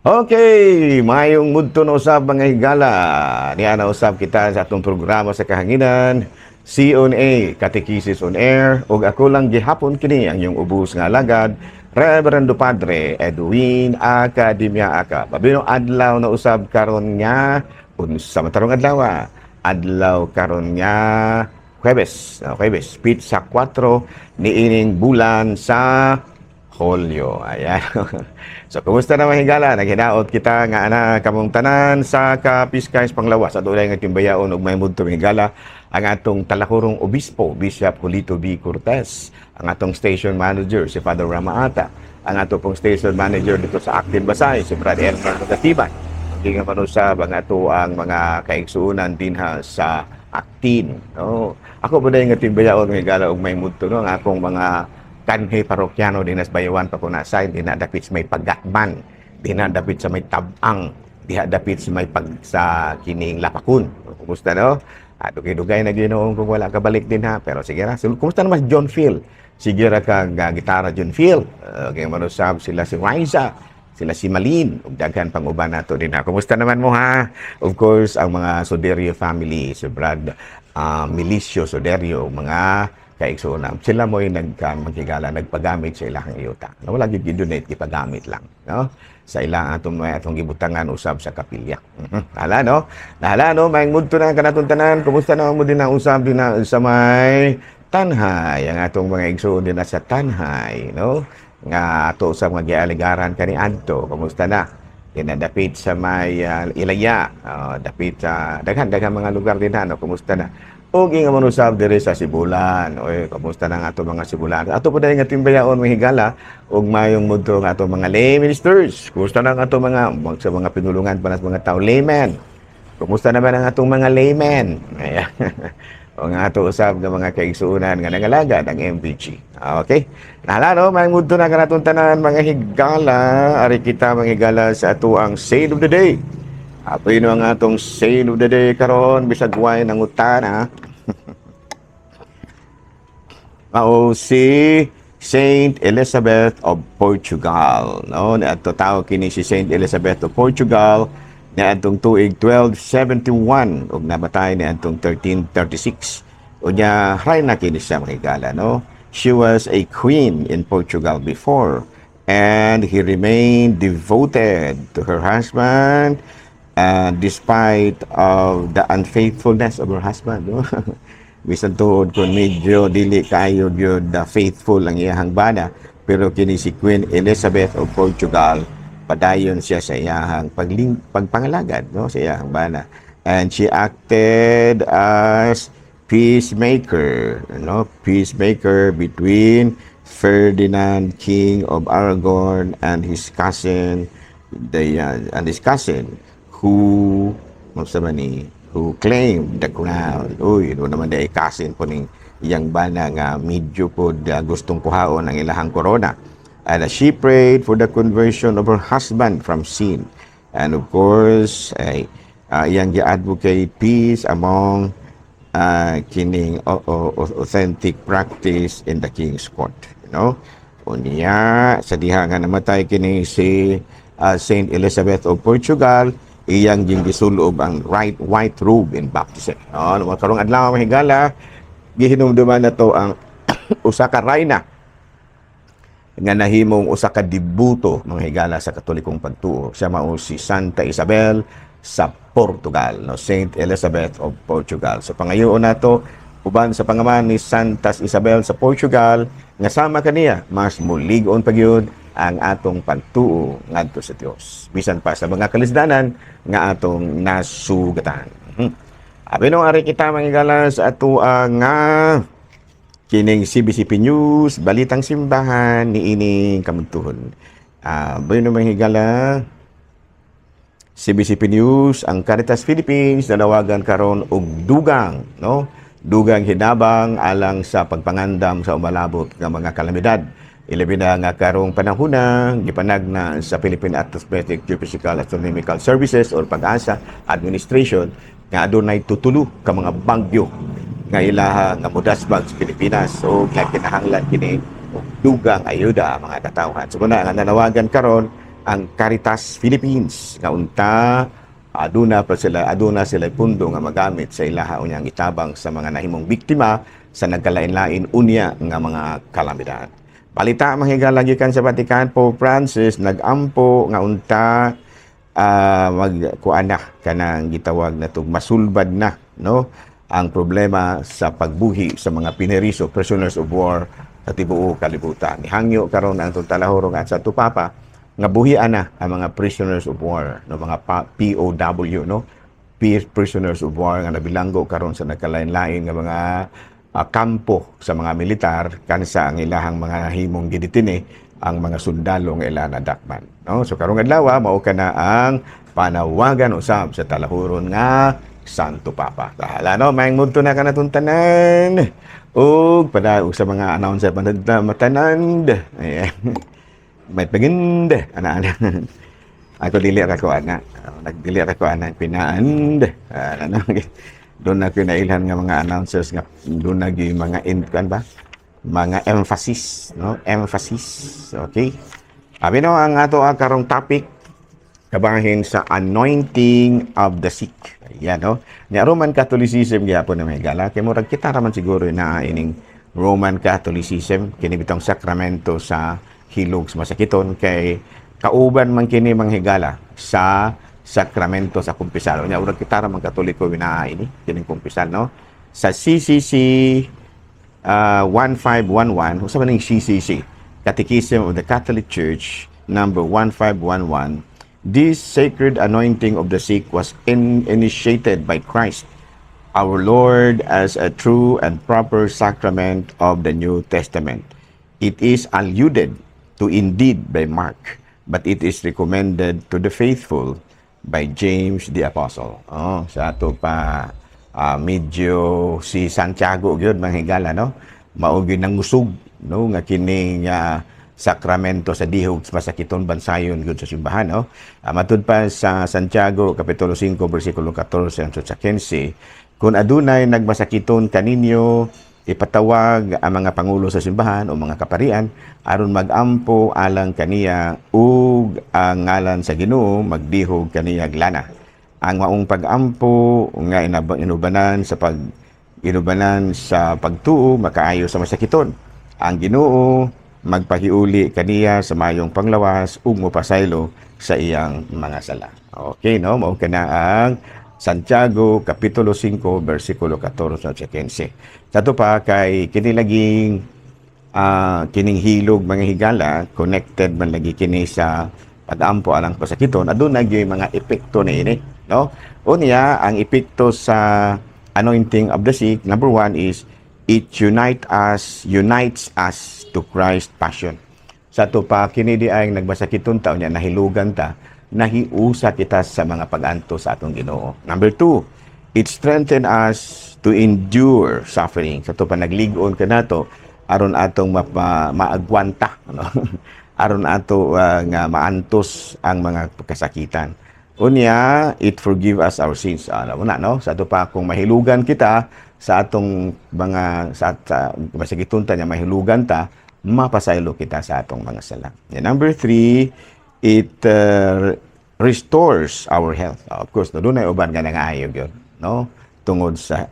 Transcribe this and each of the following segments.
Okay, mayong mudto na usab, mga higala. Niya na usab kita sa atong programa sa kahanginan, C on A, Catechesis on Air, ug ako lang gihapon kini ang iyong ubos nga alagad, Reverendo Padre Edwin Academia Aka. Babino adlaw na usab karon nga unsa man tarong adlaw? Adlaw karon nga Huwebes, no, Huwebes, petsa 4 niining bulan sa Hulyo. Ayan. So, kumusta na, mga higala? Naghinaot kita nga ana kamong tanan sa kapiskay panglawas. At ulay nga timbayaon og may mudto, mga higala, ang atong talakurong obispo, Bishop Julito B. Cortez, ang atong station manager, si Father Ramaata, ang ato pong station manager dito sa Active Basay, si Brad Elmer Magatiban. Hindi nga manusab ang ato ang mga kaigsuonan dinha sa Actin. No? Ako po nga timbayaon, mga higala, og may mudto, no, ang akong mga kanhi parokyano din sa Bayawan pa kunasay, di na dapit sa may Pagatban, di na dapit sa may Tabang, diha dapit sa may pag sa kining Lapakun. Kumusta, no? Ah, dugay-dugay na Ginoong kung wala kabalik din ha. Pero sige ra. So, kumusta naman si John Phil? Sige ra kag gitara, John Phil. Okay, manusab sila si Riza, sila si Malin, ug daghan pang uban nato din ha. Kumusta naman mo ha? Of course, ang mga Soderio family, si Brad Milicio Soderio, mga kaigsuonan. Sila mo yung nagka, maghigala, nagpagamit sa ilang yuta. No, wala gyud gi-donate, gipagamit lang. No? Sa ilang atong may atong gibutangan usab sa kapilya. Hala, no? Nahala, no? May mudto na kanatong tanan. Kumusta na mo din na usab din na sa may Tanhay? Ang atong mga igsoon din na sa Tanhay, no? Nga ato sa mga gialigaran kani adto. Kumusta na? Dinadapit sa may Ilaya, dapit sa daghan daghan mga lugar din ha, no? Kumusta na? Ug inga man usab diri sa Sibulan. Oy, kumusta na nga ato mga Sibulan? Ato po dahil nga timbayaon, mga higala, ug mayong mudto nga ato mga lay ministers. Kumusta na nga ato mga sa mga pinulungan pa sa mga tao, laymen? Kumusta naman ang atong mga laymen? Ayan. O nga ato usab nga mga kaigsuonan nga nangalagad ang MVG. Okay? Nahala, no, may mudto na kanatong tanan, mga higala. Ari kita, mga higala, sa ato ang Saint of the Day. Ato no ang atong Saint of the Day karon bisag way nangutana. Mao si Saint Elizabeth of Portugal. No, niadto tao kini si Saint Elizabeth of Portugal niadtong tuig 1271 ug namatay niadtong 1336. Unya rayna kini siya, mga higala, no. She was a queen in Portugal before and he remained devoted to her husband despite of the unfaithfulness of her husband, no? Bisan tuod kung medyo dili kaayo gyud faithful ang iyahang bana, pero kini si Queen Elizabeth of Portugal, padayon siya sa iyahang pagpangalagad, no, sa iyahang bana, and she acted as peacemaker, no, peacemaker between Ferdinand, King of Aragon, and his cousin who unsa man ni, who claimed the crown. Uy, no naman diay cousin po ning iyang bana nga medyo po gustong kuhaon ang ilahang corona. And she prayed for the conversion of her husband from sin. And of course, ay iyang gi-advocate peace among kining authentic practice in the king's court. You know? Unya, sa diha nga namatay kini si Saint Elizabeth of Portugal, iyang gisulob ang right white robe in baptism. No, no, karong adlaw, mga higala, gihinumduman na to ang usa ka rayna nga nahimong usa ka debuto, mga higala, sa Katolikong pagtuo. Siya mao si Santa Isabel sa Portugal, no, Saint Elizabeth of Portugal. So pangayoon nato uban sa pangaman ni Santa Isabel sa Portugal nga sama kaniya mas mulig-on pa gyud ang atong pagtuo ngadto sa Dios bisan pa sa mga kalisdanan nga atong nasugatan. Abi no ari kita, mga higala, sa ato nga kining CBCP News, Balitang Simbahan niining kamudtuhon. Ah, bueno, mga higala, CBCP News, ang Caritas Philippines nanawagan karon og dugang, no? Dugang hinabang alang sa pagpangandam sa umalabot nga mga kalamidad. Ilabi na nga karong panahona gipanag na sa Philippine Atmospheric Geophysical Astronomical Services or PAGASA Administration nga adunay tutulo ka mga bagyo nga ilaha nga mudasbag sa Pilipinas. So nga kinahanglan kini og dugang ayuda, mga katawhan. So kuna nga nanawagan karon Ang Caritas Philippines nga unta aduna sila pundo nga magamit sa ilaha unyang itabang sa mga nahimong biktima sa nagkalain-lain unya nga mga kalamidad. Balita, mga higala, gikan sa Vatican, Pope Francis nagampo nga unta magkuan na kanang gitawag na tug masulbad na, no, ang problema sa pagbuhi sa mga pineriso, prisoners of war, sa tibuok kalibutan. Nihangyo karon ang atong talahurong at Santo Papa nga buhian na ang mga prisoners of war, no, mga POW, no, prisoners of war nga nabilanggo karon sa nagkalain-lain nga mga kampo sa mga militar kansa ang ilahang mga himong gidetine ang mga sundalo nga ila nadakman, no. So karong adlaw, mao kana ang panawagan usab sa talahuron nga Santo Papa. Bahala, no, maayong mudto na kanatong tanan. Ug padaog sa mga announcer matanan. Ayan. May pagand ana ana. Ako dili ra ko ana. Nagdili ra ko ana pinaand. Ano, doon na ko nailhan nga mga announcers nga doon na gyud mga in kan ba? Mga emphasis, no? Emphasis. Okay. Abi no, ang ato ang karong topic kabahin sa anointing of the sick. Ayan, no? Nya Roman Catholicism gyapon na, may gala. Kay murag kita raman siguro na ining Roman Catholicism kini bitong sakramento sa hilog sa masakiton kay kauban man kini, mga higala, sa sakramento sa kumpisal. Nya murag kita ra man Katoliko naa ini kining kumpisal, no? Sa CCC 1511, unsa man ning CCC? Catechism of the Catholic Church number 1511. This sacred anointing of the sick was initiated by Christ our Lord as a true and proper sacrament of the New Testament. It is alluded to indeed by Mark, but it is recommended to the faithful by James the Apostle. Oh, sa ato pa medyo si Santiago gyud, mga higala, no? Mao gyud nangusog, no, nga kining sakramento sa dihog sa masakiton bansayon gyud sa simbahan, no. Matud pa sa Santiago kapitulo 5 bersikulo 14 hangtod sa 15, kung adunay nagmasakiton kaninyo, ipatawag ang mga pangulo sa simbahan o mga kaparian aron magampo alang kaniya ug ang ngalan sa Ginoo magdihog kaniya lana. Ang maong pagampo nga inubanan sa pagtuo makaayo sa masakiton. Ang Ginoo magpahiuli kaniya sa mayong panglawas ug mopasaylo sa iyang mga sala. Okay, no? Mao kana ang Santiago kapitulo 5 bersikulo 14 at 15. Sa pa kay kini laging kining hilog, mga higala, connected man lagi kini sa pag-ampo alang pasakiton. Aduna gyud mga epekto niini, no. Unya, ang epekto sa anointing of the sick, number one is it unites us to Christ passion. Sa ato pa, kini di ay nagmasakiton ta unya nahilugan ta, nahiusa kita sa mga pag-anto sa atong Ginoo. Number two, it strengthen us to endure suffering. Sa ato pa, naglig-on kanato aron atong maagwanta, no? Aron ato nga maantos ang mga kasakitan. Unya, it forgive us our sins. Alam mo na, no? Sa ato pa, kung mahilugan kita sa atong mga sa masakiton ta niya mahilugan ta, mapasaylo kita sa atong mga sala. And number three, it restores our health. Of course, no, dunay uban nga nangayo gyud, no? Tungod sa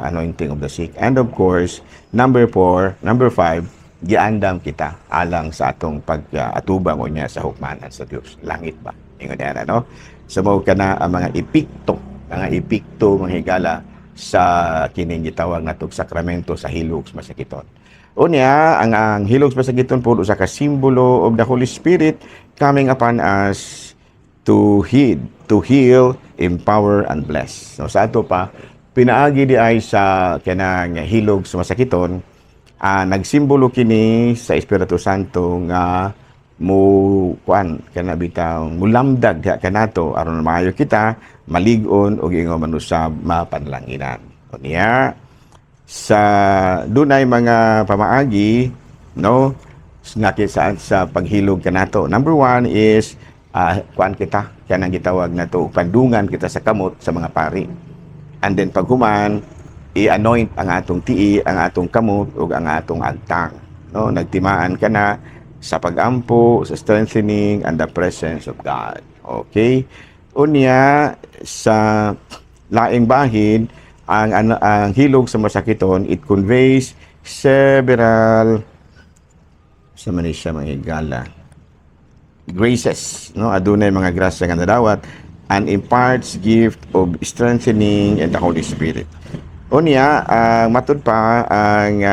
anointing of the sick. And of course, number four, number five, giandam kita alang sa atong pag-atubang unya sa hukmanan sa Dios. Langit ba? Ingon niya, no? So mao kana ang mga epekto, mga higala, sa kining gitawag natog sakramento sa hilog sa masakiton. Unya, ang hilog sa masakiton po usa ka simbolo of the Holy Spirit coming upon us to heal, empower and bless. So sa ato pa, pinaagi di ay sa kanang hilog sa masakiton, nagsimbolo kini sa Espiritu Santo nga mo kuan kana bitaw mulamdag diha kanato aron maayo kita, malig-on ug ingon man usab mapanlanginan. Unya, sa dunay mga pamaagi, no, nga sa paghilog kanato. Number one is kuan kita kanang gitawag nato pandungan kita sa kamot sa mga pari. And then paghuman, i-anoint ang atong tii, ang atong kamot ug ang atong agtang. No, nagtimaan ka na Sa pagampo, sa strengthening, and the presence of God. Okay? Unya, sa laing bahin, ang ano, ang hilog sa masakiton, it conveys several sa man siya, mga higala, graces, no? Adunay mga grasya nga nadawat and imparts gift of strengthening and the Holy Spirit. Unya, ang matud pa, ang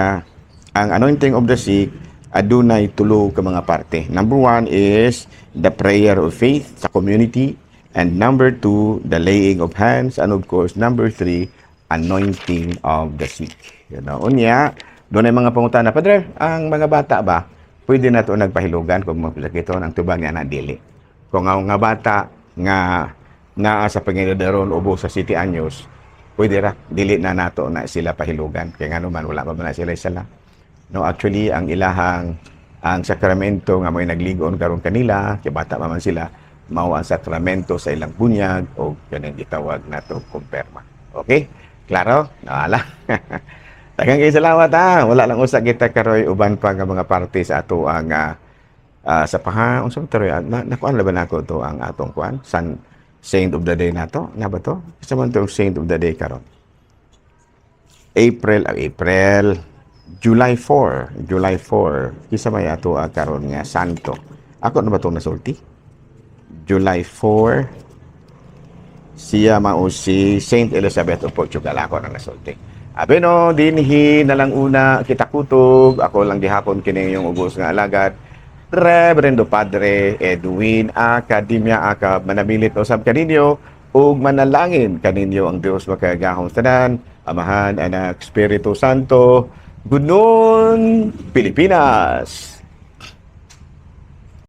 anointing of the sick adunay tulo ka mga parte. Number one is the prayer of faith sa community, and number two, the laying of hands, and of course, number three, anointing of the sick. Unya, dunay mga pangutana, "Padre, ang mga bata ba, pwede na to nagpahilugan kung mapasakiton?" Ang tubag niya na, dili. Kung ang mga bata nga naa sa panginadaron ubos sa 7 anyos, pwede ra, dili na nato na sila pahilugan. Kaya nga naman, wala pa man na sila sala. No, actually, ang ilahang ang sakramento nga may nagligon karon kanila, kay bata pa man sila, mao ang sakramento sa ilang bunyag o kanang gitawag nato kumpirma. Okay? Klaro? Nawala. Daghang kay salamat ha. Wala lang usa kita karoy uban pa nga mga parte sa ato ang sa paha unsa ba taroy na, nakuan ba nako to ang atong kuan san saint of the day nato na ba to? Isa man tong saint of the day karon April, April, July 4, July 4. Kisa may ato karon nga santo? Ako na ba itong nasulti? July 4, siya mao si Saint Elizabeth of Portugal. Ako na nasulti. Abi no, dinhi na lang una kita kutog. Ako lang gihapon kini yung ubos nga alagad, Reverendo Padre Edwin Academia Acab. Manamilit usab kaninyo ug manalangin kaninyo ang Dios makagagahom tanan, Amahan, Anak, Espiritu Santo. Good noon, Pilipinas!